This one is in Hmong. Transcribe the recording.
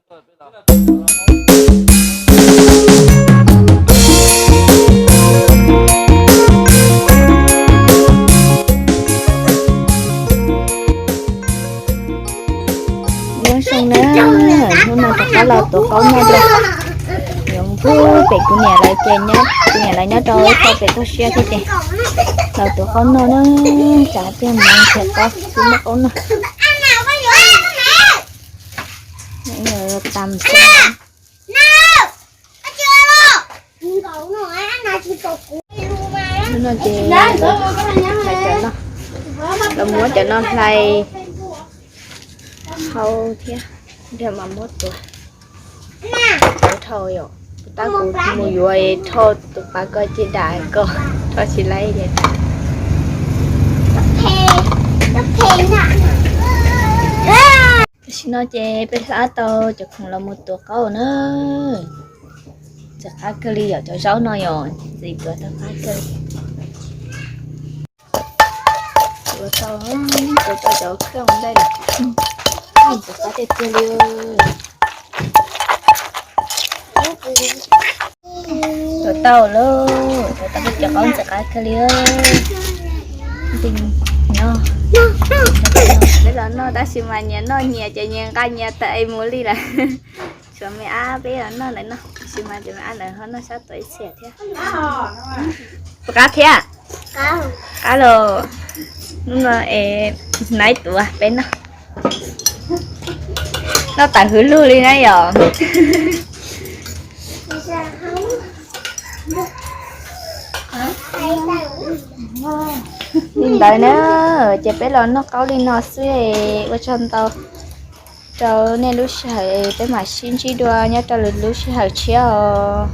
Nyob zoo na, hnub no rov qab los tuav qaub noj dua. Yuav mus pem kuv niam lawv ces nyob, kuv niam lawv nyob rau ib qho pem toj siab thiab ces los tuav qaub noj na, tsam tiag mus nrhiav qaub xwb muaj qaub noj. Tam xwb. Hnub no ces lawv cov noj, lawv muab cov no hlais hau thiab, thiaj mam muab tuav. Tuav dhau yom, tab kuv mus yuav dhau tus pas ko ces dam ko, dhau tsis laib ces. Tam sim no ces peb hlab tau cov khoom los mus tuav qaub na. Ntxim qab kawg li yom, cov zaub no yom, ntxim tuav tau qab kawg li. Tuav tau, tuav tau cov khoom ntej, ntxim qab tiag tiag li. Tuav tau lawm, tuav tau peb cov qaub ntxim qab kawg li. Peb los noj tab sis mas nyias noj nyias ces nyias nqa nyias tawm es mus li lawm. Tshuav me ab peb los noj ntawm no, tab sis mas cov me ab ntawd ho noj sab tuav ib txhia thiab. Puas qab thiab? Qab los, hnub no es naiv tuav peb noj. Noj tas hwv lug li na yom. Li ntawd na, ces peb los noj qaub li no xwb, ua tsaug ntau rau nej lub sij hawm, peb mam sib ntsib dua nyob rau lwm lub sij hawm tshiab os.